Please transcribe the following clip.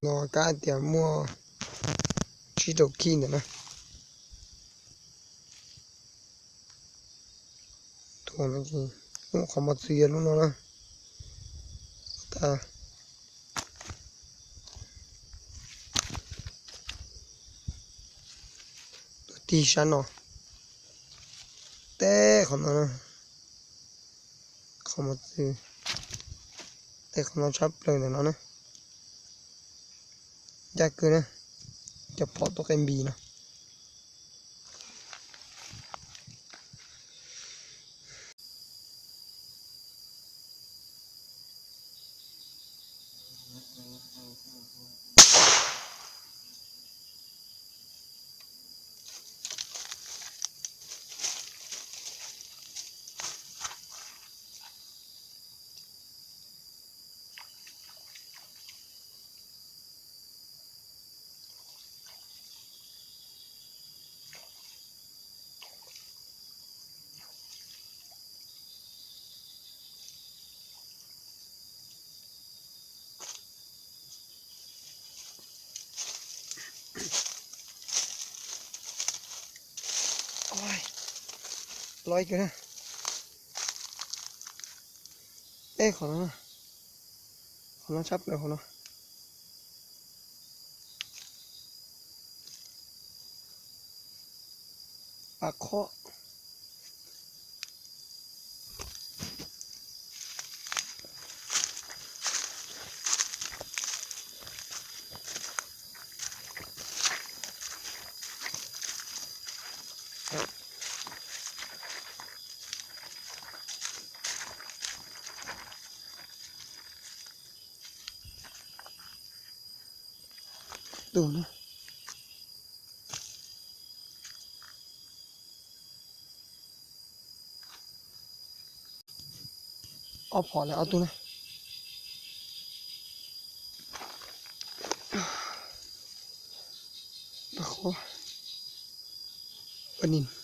No kab tias muaj tsib rau kij ntawm na. Tus no ces lub qhov mos txwv yog lub no na. Tus tig sab no, tej qhov no, qhov mos txwv, tej qhov no tshab plaws ntawm no na. Ncaj kawg na, cov phom tuaj qe npis no. Loj kawg na. Ej, qhov no, qhov no tshab plaws qhov no. Pas khob. Tus no, ob phom lawm ob tug na. Pas khob, pas nim.